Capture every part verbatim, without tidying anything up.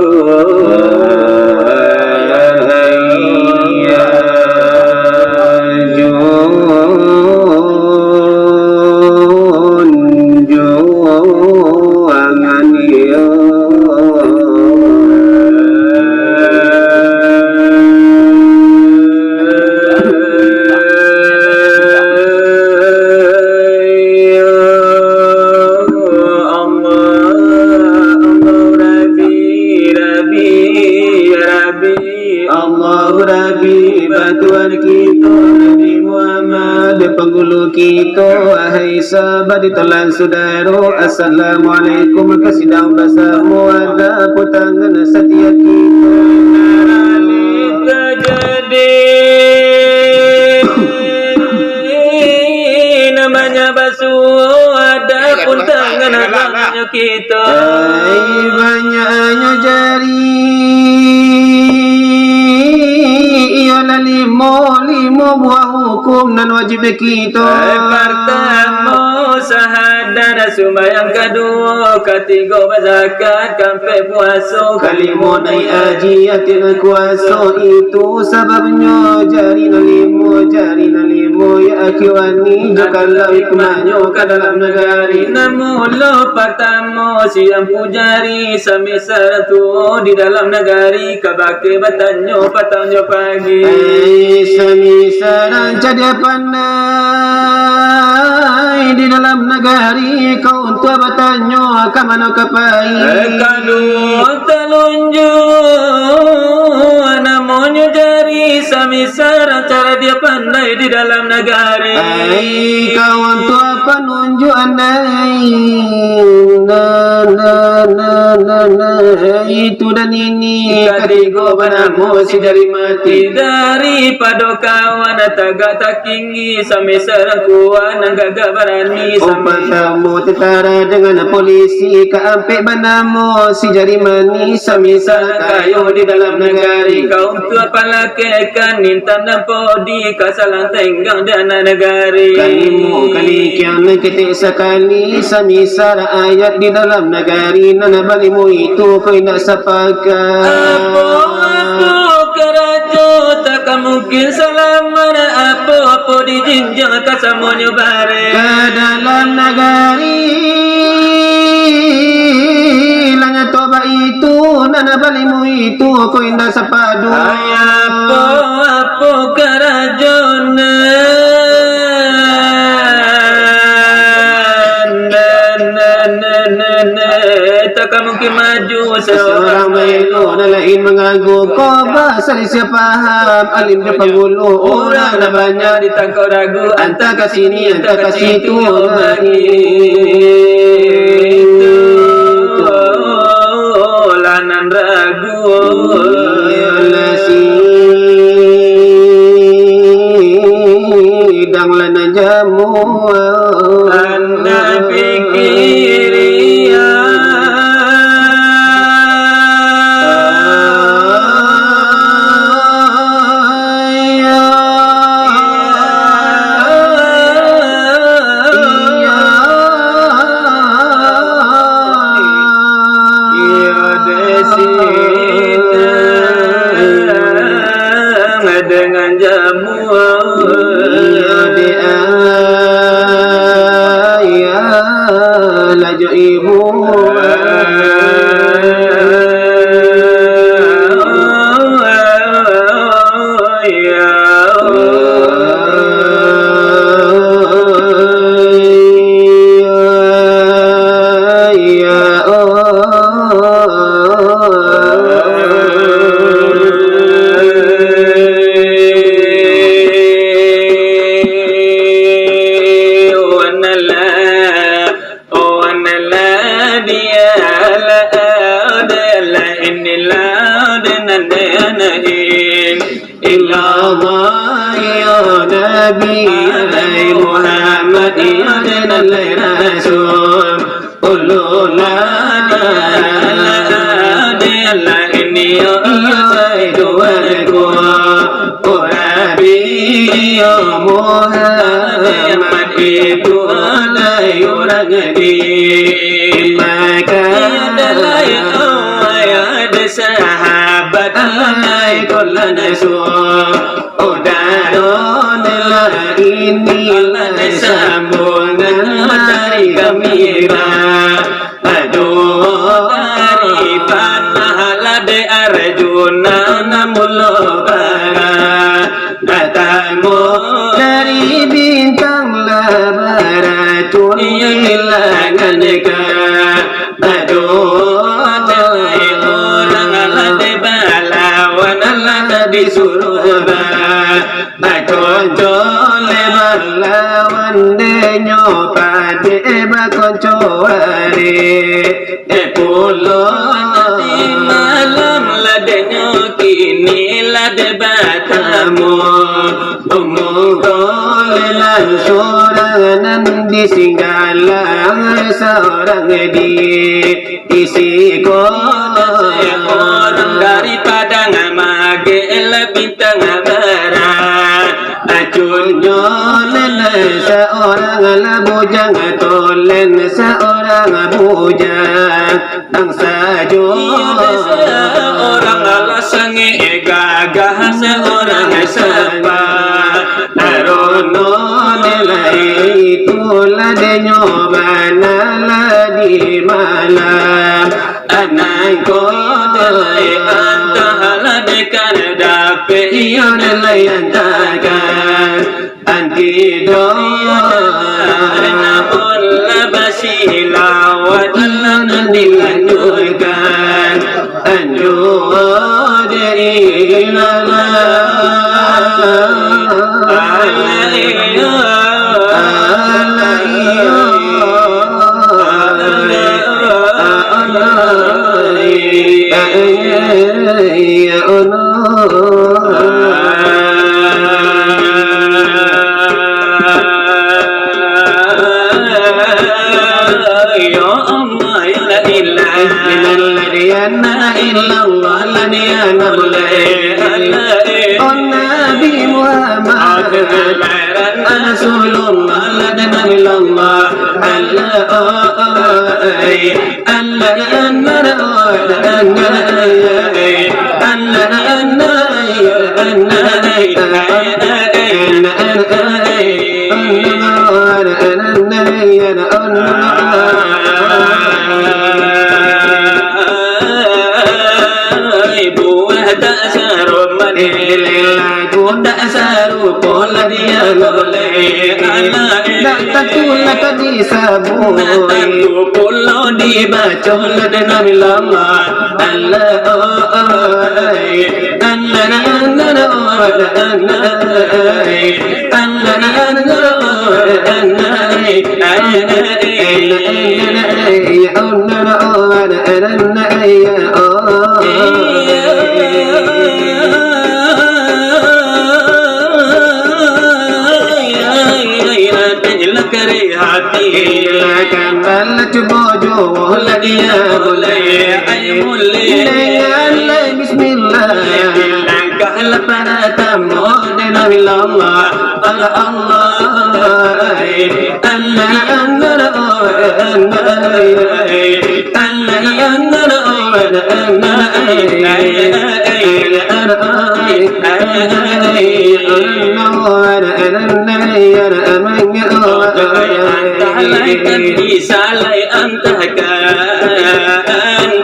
Allah, Allah Rabbi, Rabbi, Rabbi. Allahu Rabbi, Tuhan kito, Nabi Muhammad, panggulu kito, wahai sahabat, di tolan sudaro, assalamualaikum, ka sidang basamo, ada putangan satiap kito. Jadi namanya basuo, ada pun tangan, namanya kito. Ai, banyaknyo jari, iyolah limo, limo buah hukum nan wajib di kito. Ai, partamo, sahadat sumbayang, kaduo, katigo, bazakat, kaampek, puaso, kalimo, naik haji, atin kuaso. Itu sababnyo jari nan limo, jari nan limo, ya akhi wani, jo kalau hikmahnyo ka dalam nagari. Nan mulo partamo, siampu jari, sami saratuo di dalam nagari, ka bakeh batanyo, patanyo pagi. Ai, sami sarang cadiak pandai di dalam nagari, kau untuak batanyo, ka mano ka pai? Eh, kaduo talunjuak, namonyo jari, sami sarang cadiak pandai di dalam nagari. Ai, kau untuak panunjuak andai, na, na, na, na, na, itu dan ini. Katigo banamo si jari mati. Daripado kawan tagak takinggi, sami sarang kuat nan gagah barani. Oh, sami partamo tentara dengan polisi, kaampek banamo si jari manis, sami sarang kayo di dalam nagari. Kau untuak palakekan intan dan podi, ka salang tenggang di anak nagari. Kalimo kali kian nan ketek sakali, sami sarang ayat di dalam nagari. Nan balimo itu ko indak sapakat. Apo-apo karajo takkan mungkin salamat, apo-apo dijinjang ka samonyo bareh. Ka dalam nagari, lah nyato baitu, nan balimo itu ko indak sapadu. Ai, apo-apo karajo nan, nan, nan, nan, nan, nan, takkan mungkin maju. Surang maelo, nan lain mangagu. Ko basalisiah paham, alim jo panggulu. Urang nan banyak ditangkok ragu, antah ka sini, antah ka situ, lah nan ragu. Alah, sidang lah nan jamu. Anak pikiri, ya. Iyo, dek sitang dengan jamu. Iyo, dek ayah, lah jo ibu. Oh, anallah, oh, anallah, dia lah, dia lah, inilah, dia nan, dia nan, illallah, ya Nabi, ya Muhammad, ya Rasul. Ulun lah, dia lah, ini, ya Allah, Tuhanku. Oh, Nabi, ya Muhammad, itu adalah urang di Makkah. Adalah, ya Allah, ya Sahabat alai kolan su, udaro nila inilah sambungan dari gambira. Aduh, dari panah lah de Arjuna namulo bara. Datang dari bintang lah baracun ilangan ka. Aduh, urang lah de balawan lah disuruh ba. Baconco le balawan denyo pade bakonco ari. Eh, pulo nanti malam lah denyo kini lah de batamu. Umur kolelan sorang nan di Singgalang, sorang di isi ko. Orang dari Padang Magek lah bintang bara. Acunyo lele seorang lah bujang tolen, seorang bujang. Nang sajo. Iyo, seorang lah sangik gagah, seorang sapa. Arono nilai itulah denyo bana lah di malam. Anang ko nilai antah lah dekan dapek, iyo nilai antakan. Antido, namun lah basilawat, lah nan dilanjutkan. Anjo de ilala, alaiyo, alaiyo, alaiyo, alaiyo. Ya Allah, ya la ilaha illallah, la ilaha illallah, la ilaha illallah. Oh Nabi Muhammad, Rasulullah, la ilaha illallah, Allah, oh, oh, oh, eh. Buah tak sarupo, tak sarupo lah dia boleh. Dak tantu lah tadi sabuik. Dak tantu pulo dibaco lah dengan lama. Allah, oh, oh, eh. Allah, Allah, oh, Allah, eh. Allah, Allah, oh, Allah, eh. Allah, Allah, oh, Allah, Allah, eh. Lah kambal cubo juo lah dia mulai. Ai mulai. Dengan lai bismillah. Langkah lah paratamo dengan Allah. Allah, Allah. Anna, anna, anna, anna. Antah lai kan bisa lai antahkan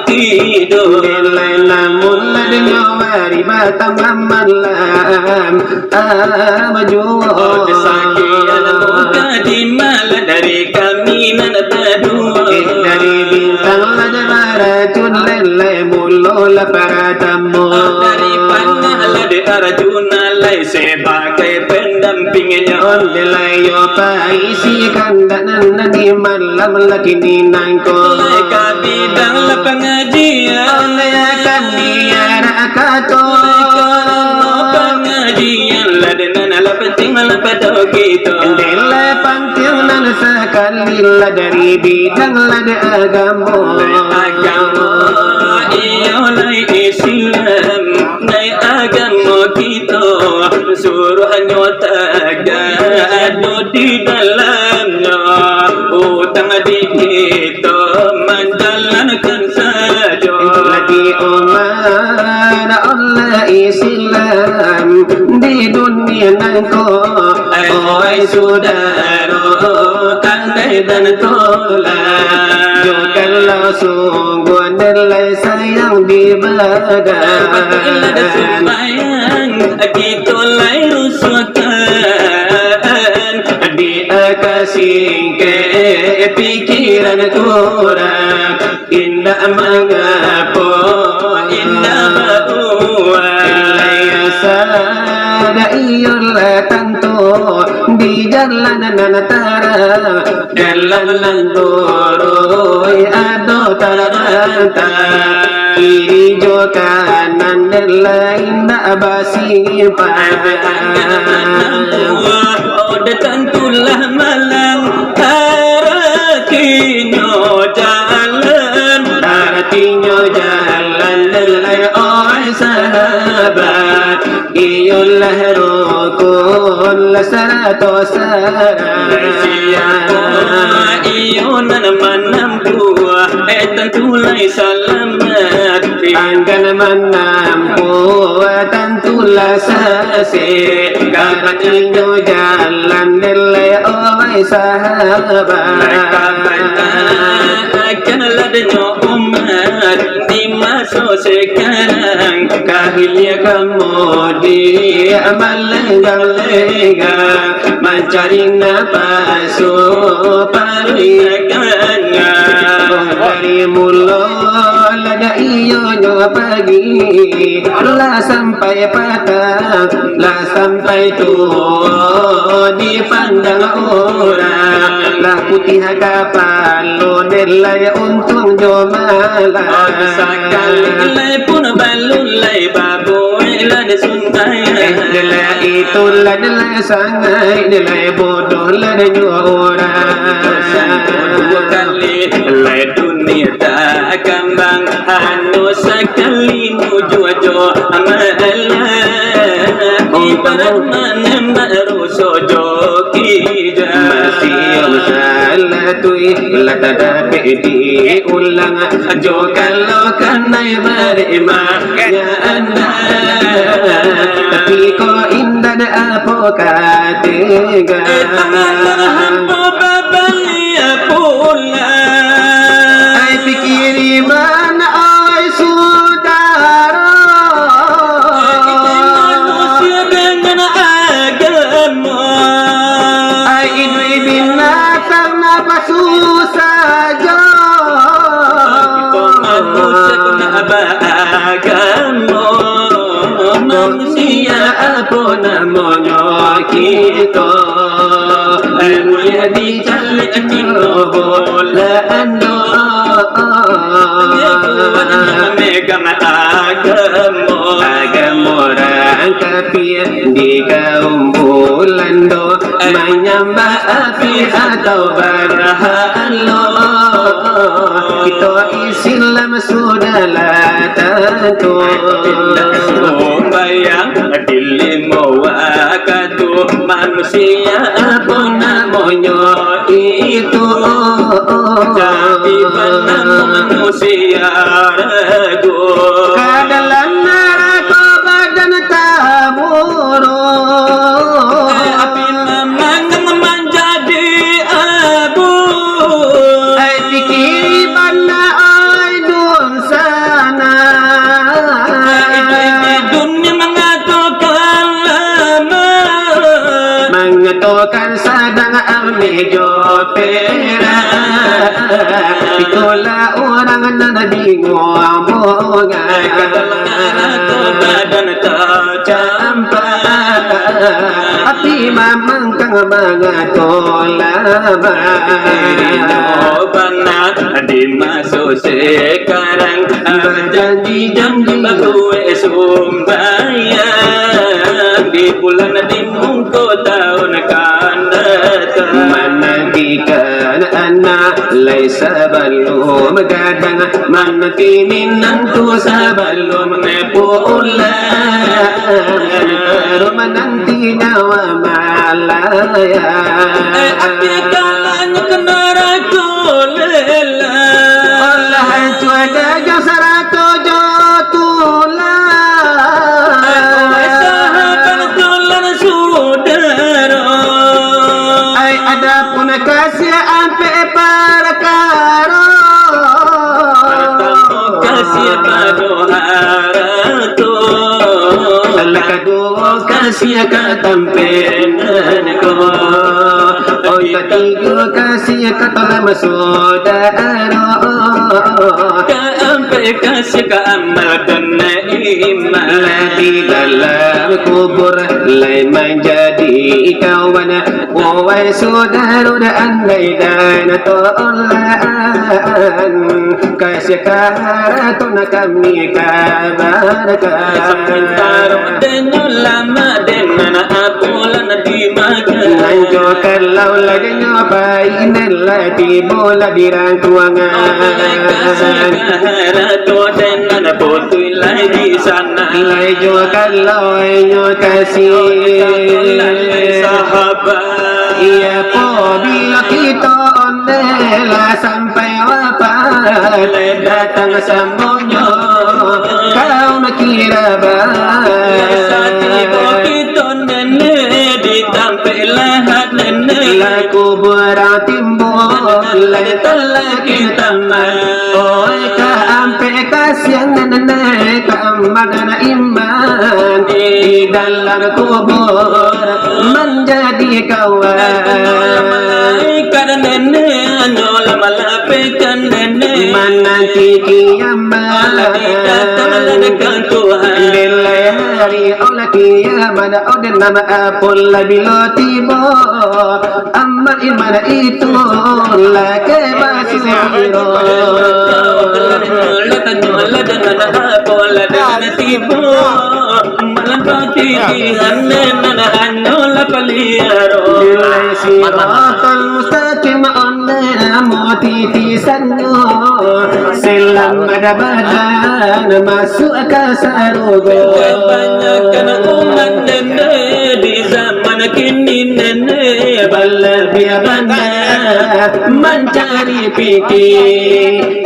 tidur. Lai namun lah denyo hari batambah malam. Ah, bajuo. Oh, sakian muka di malam dari kami nan baduo. Eh, dari bintang lah da baracun, lele mulo lah paratamo. Dari panah lah di Arjuna, lai sebagai pendampingnyo. Onde lai yo paisi kandak nan di malam lah kini nangko. Lai ka bidang lah pangajian. Onde akan diarak kato. Lai karano pangajian lah dengan lah penting lah pado kito. Dek lah pantiang nan sakali lah dari bidang lah di agamo. Agamo, iyo lai Islam, lai agamo kito, suruahnyo tagak ado di dalamnyo, utang di kito manjalankan sajo. Lah di Mana Allah Islam di dunia nangko, oi sudaro, kandai dan tulang. Jokanlah sungguah nilai sayang di badan. Kito lai rusuahkan, di aka singkek pikiran kurang. Indak mangapo, indak bauah. Nilai asal iyolah tantu, di jalan nan tarang, dalam nan buruih ado tarantang. Kiri jo kanan nilai indak basimpang. Oh, dah tantulah malang, aratinyo jalan. Aratinyo jalan, oi sahabat, iyolah rukun lah sarato syarat. Siapa iyo nan manampuah, eh, tantu lai salamat. Anggan manampuah, tantulah sasek. Karatinyo jalan nilai, oi sahabat. Akan ladanyo umat di maso sekarang, kahilia kamudi malenggang-lenggang, mancari napasu paruik. Dari mulo lah iyonyo pagi, lah sampai patang, lah sampai tuo dipandang urang, lah putiah kapalo, nilai untuang jo malang. Sakali lai pun balun lai babuek lah disuntai. Eh, nilai itulah nilai sangaik, nilai bodoh lah nyo urang. Sangko duo kali lai dunia takambang, hano sakali mujua jo amalan. Ibarat manembak ruso jo kijang. Masih salah tu, lah tadapek diulang. Jo kalau kanai barima, ya anda. Tapi ko indak apo ka tega. Eh, tangan ambo babaliak pulang. Ai, pikiri bana, oi sudaro. Ai, manusia dengan agamo. Ai, iduik binatang napa susah jo. Ai, kito manusia tu nak baagamo. Manusia apo namonyo kito? Ai, buliah dicaliak kito bolaan do. Megang agamo. Agamo urang kafir di kaum Bulando, manyambah api atau barhalo. Kito Islam sudahlah tantu. Sumbayang di limo wakatu, manusia apo namonyo itu? Jadi bana manusia ragu. Ka dalam narako badan taburuak. Api mamang manjadi abu. Ai, pikiri bana, ai, dunsanak. Ai, dunia mangatokan lama. Mangatokan sadang ameh jo perak. Itulah urang nan bingung bungai. Ka dalam narako badan tacampak. Api mamangkang mangato lama. Inyo bana di maso sekarang, bajanji-janji babuek sumbayang di bulan di mungko taun kan datang. Managikan anak lai sabalum gadang, mananti minantu sabalum pulang. Baru mananti nyawa malayang. Eh, api kalanyo ka narako lelah. Olah cuaca jo sarato jo tu. Kasiah ka tampek nan ko. Oh, katigo kasiah ka talam saudaro. Kaampek kasiah ka amal dan iman. Lah di dalam kubur lai manjadi kawan. Wahai saudaro, andai dan tolan. Kasiah ka harato nan kami kabarkan. Sapantaro denyo lamak den nan apo lah nan dimakan. Nan jo kalau lah denyo pai nan lah tibo lah di rangkuangan. Oleh kasiah ka harato den nan putuih lah di sana. Lai jo kalau inyo kasiah. Sahabat. Iyo, pabilo kito onde lah sampai wafat, datang samonyo kaum kirabat. Satibo kito nene di tampek lahat nene. Lah kuburan timbul, lah talakih taman. Oi, kaampek kasiah nene, kaamal dan iman di dalam kubur manjadi kawan. Malaikat nene, hanyolah malapehkan nene. Mananti kiamat. Alah didatangkan Tuhan. Di lai hari olah kiamat, ode nan apo lah bilo tibo. Amal iman itu lah ka basiro. Malam pati di hane nan hanyolah paliaro. Siratal mustaqim onde namo titisannyo. Selamat badan masuk ka sarugo. Kabanyakan umat nene di zaman kini nene balabiah bana mancari piti.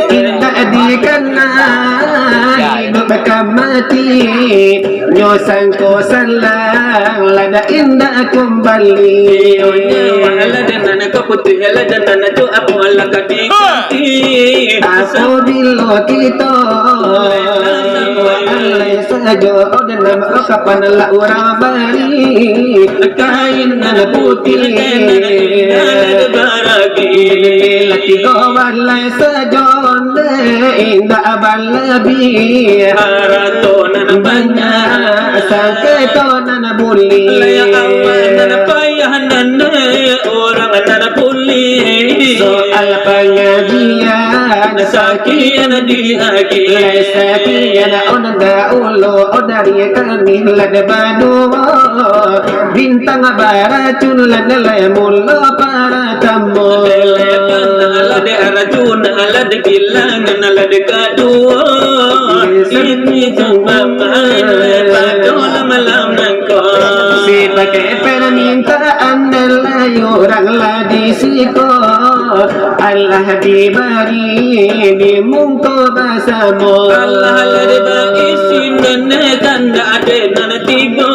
Indak dikana hidup ka mati. Nyo sangko salang, lah dak indak kumbali. Iyo, nyawa lah dengan kaputuih, lah dengan tu apo lah ka diganti. Apabilo kito alai sajo, oh, dalam kapan lah urang bari kain nan putih. Lah tigo balai sajo, nde indak balabiah. Harato nan banyak, sakito nan bulih. Lai awak nan payah, nan urang nan bulih. Soal pangajian, sakian diagiah. Lai sakian, oh, nan dahulu, oh, dari kami lah baduo. Bintang baracun lah nilai mulo paratamo. Lah dek aracun, lah dek bilangan, lah dek kaduo. Ini cuma main, lah pado lah malam nangko. Sipakai permintaan, lah urang lah di siko. Allah dibari di mungko basamo. Allah lah dibari sinan, kandak ade nan tibo.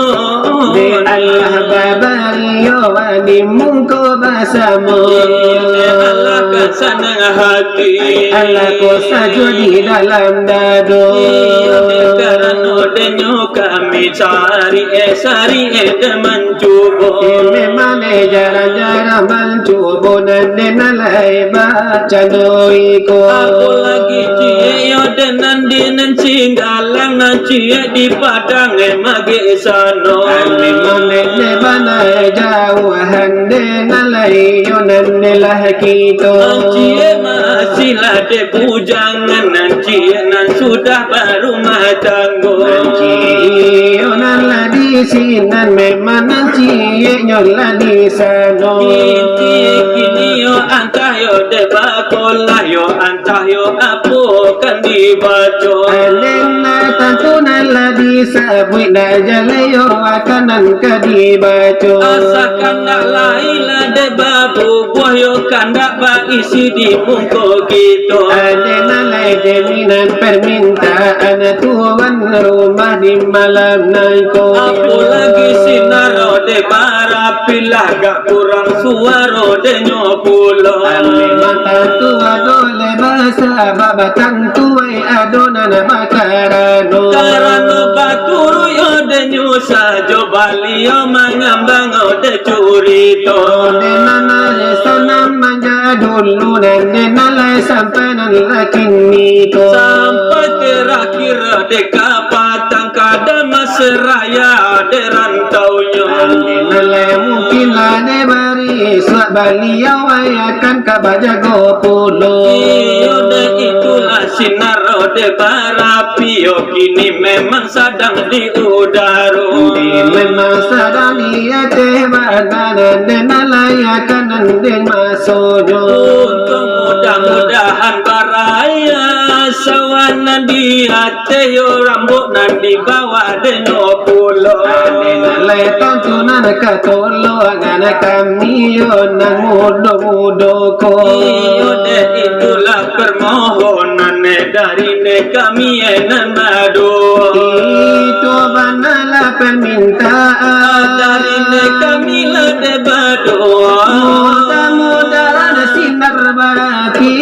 Dek Allah babari yo di mungko basamo. Dek Allah ka sanang hati. Allah ko sajo di dalam dado. Iyo, dek karano denyo kami sari eh, sari eh, deman cubo. Eh, memang eh, jarang-jarang mancubo nan den alai bacando iko. Apolagi ciek yo den nan di nan Singgalang, ciek di Padang eh, magek sano. Memang den bana jauahan den alai yo nan lah kito. Ciek masih lah dek bujangan, ciek nan sudah barumah tanggo. Ciek yo nan lah di sinan, memang nan ciek nyo lah di sano. Ciek kini yo antah yo dek bakolah yo, antah yo apo kan dibaco. Alena tantu nan lah disabuik, nak jaleh yo akan nan ka dibaco. Asa kandak lai lah dek babubuah yo, kandak baisi di mungko kito. Ade nan lai dek minan permintaan tuan rumah di malam nangko. Apolagi sinar dek barapi, lah agak kurang suaro denyo pulo. Ameh mata tu ado le basabab, tantu ai ado nan bakarano. Karano baturuik yo denyo Sajo Baliau mangambang ode curito. Ode nan lai sanang manja dulu, nan de nan lai sampai nan lai kini ko. Sampai terakhir deka patang kada masraya de rantaunyo. Ode nan lai mungkin lah de bari suak Baliau wayahkan ka bajago pulo. Iyo de itulah sinar de barapi, yo kini memang sadang di udaro. Di memang sadang di ateh bana, nan de nan lai akan nan de masonyo. Untung mudah-mudahan baraya sawan nan di ateh yo rambuik nan di bawah denyo pulo. Ade nan lai tantu nan ka tolongan kami yo nan mudo-mudo ko. Iyo de itulah permohonan dari ne kami nan ado. Itu banalah permintaan dari ne kami lah de badoa. Mudah-mudahan sinar barapi.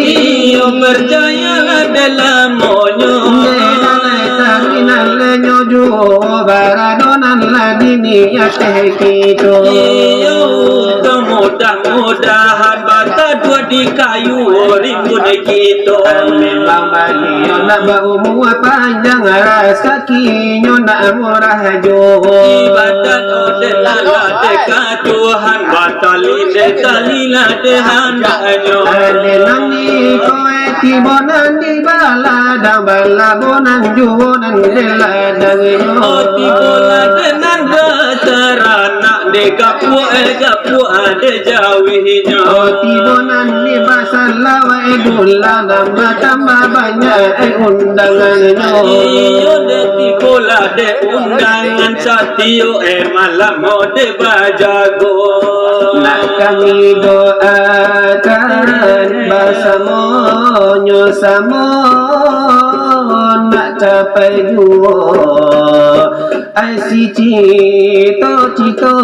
Iyo percayalah de lamonyo. De nan lai taruih nan lai nyo juo barado nan lah diniat kito. Iyo untung mudah-mudahan bataduah di kayu rimbun kito. Memang Baliau nak baumua panjang, rasakinyo nak murah juo. Ibadat ode lah de ka Tuhan, batali de tali lah de handaknyo. Ade nan di koe tibo nan di baladang, balabo nan juo nan de ladangnyo. Oh, tibo lah de nan bataranak, de gapuak, eh, gapuak, de jawihnyo. Oh, tibo nan di basalawat, eh, dulang nan batambah banyak, eh, undangannyo. Iyo de tibo lah de undangan satio, eh, malam ode bajago. Nak kami doakan basamonyo samo, nak capai juo ai si cito-cito,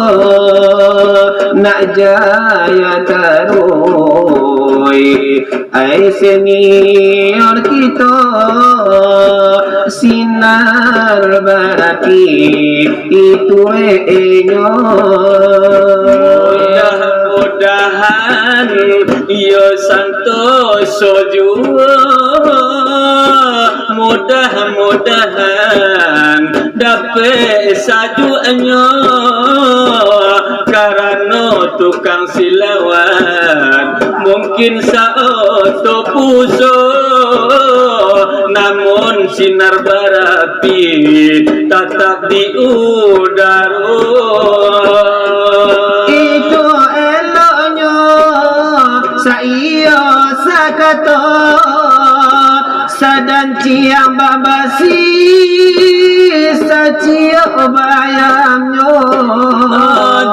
nak jaya taruih ai senior kito, sinar barapi itu enyo. Mudah-mudahan iyo santoso juo, mudah-mudahan dapek sajuaknyo, karano tukang silawat mungkin saoto puso, namun sinar barapi tatap di udaro. Itu eloknyo saiyo sakato, sadang ciang babasi, saciok bayamnyo.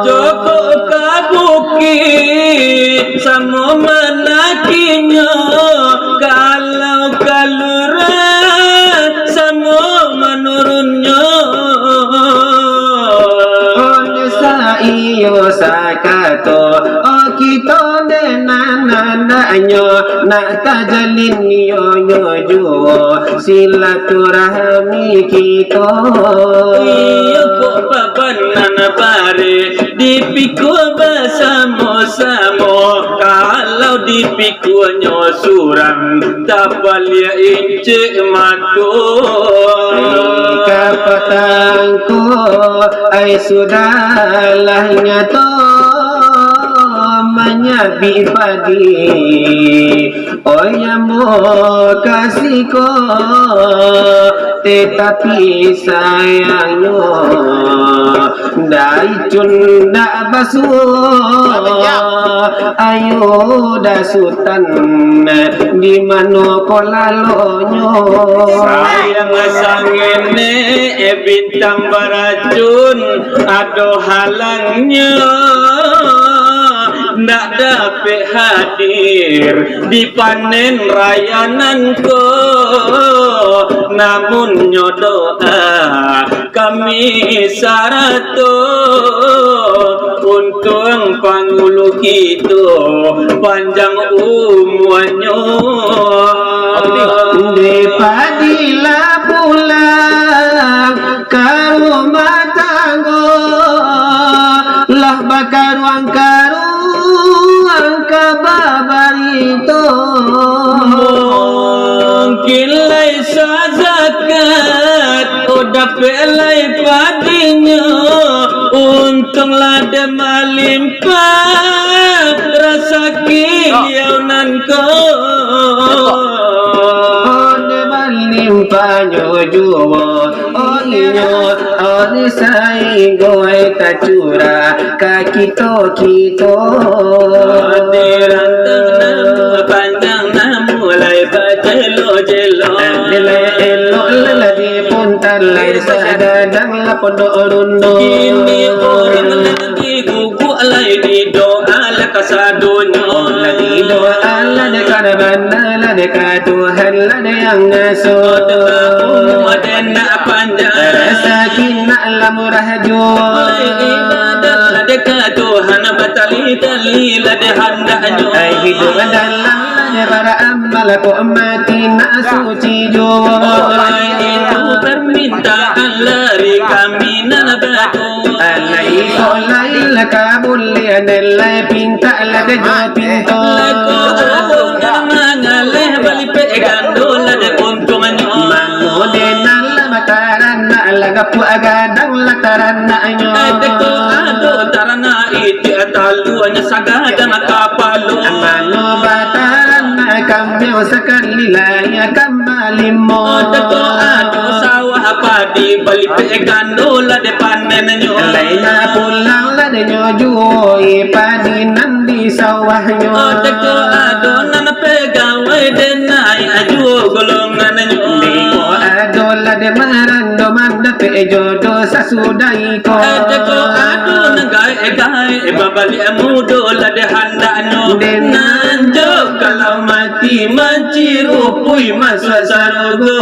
Jokok ka bukik samo mandakinyo, kalau ka lurah samo manurunnyo. Onde saiyo sakato, oh, kito de nan andaknyo, nak tajalin iyo nyo juo silaturahmi kito. Iyo kok babanan bare, dipikua basamo-samo, kalau dipikuanyo surang, tapaliak incik mato. Ka patang ko, ai sudahlah nyato manyabik padi. Oi, ambo kasih ko, tetapi sayangnyo, daicun ndak basuo, ayo dasutan, di mano ko lalonyo. Sayang sangene, eh, bintang baracun, ado halangnyo, ndak dapek hadir di panen raya nan ko, namunnyo doa kami sarato untuang pangulu kito panjang umuanyo. Dek padilah pulang ka rumah tangga. Karuang-karuang ka babarito. Mungkin lai sazakat, oh, dapek lai padinyo. Untuang lah dek malimpah, rasaki liau nan ko. Oh, dek malimpahnyo juo. Oh inyo, oh ni sainggo ai tacurah ka kito-kito. Di rantang namu, panjang namu, lai bajelo-jelo. Lai elok lah dipuntan, lai sagadang lah pondok rundo. Kini urang nan diguguk lai didoa lah kasadonyo. Oh, lah didoa lah dek ka bana lah dek ka Tuhan lah dek yang ngaso. Umua dek nak panjang, rasaki nak lah murah juo. Lai ibadah lah dek ka Tuhan, batali-tali lah dek handaknyo. Ai hiduik dalam lah dek baramal, kok mati nak suci juo. Lai itu parmintaan dari kami nan baduo. Alai ko lai lah ka buliah, dek lai pintak lah dek jo pinto. Lai ko ado nan mangaleh, balipek gando lah dek untuangnyo. Mano dek nan lah bataranak, lah gapuak gadang lah taranaknyo. Dek ko ado taranak itiak taluanyo sagadang kapalo. Mano bataranak kambiang sakali lai kambali mo. Dek ko ado sawah padi, balipek gando lah dek panennyo. Lai nak pulang lah dek nyo juo, eh, padi nan di sawahnyo. Dek ko ado nan pegawai dek naiak juo golongannyo. Dek ko ado lah dek marando mandapek jodoh sasudah iko. Dek ko ado nan gaek-gaek babaliak mudo lah dek handaknyo. Dek nan jo kalau mati mancirupui masuak sarugo.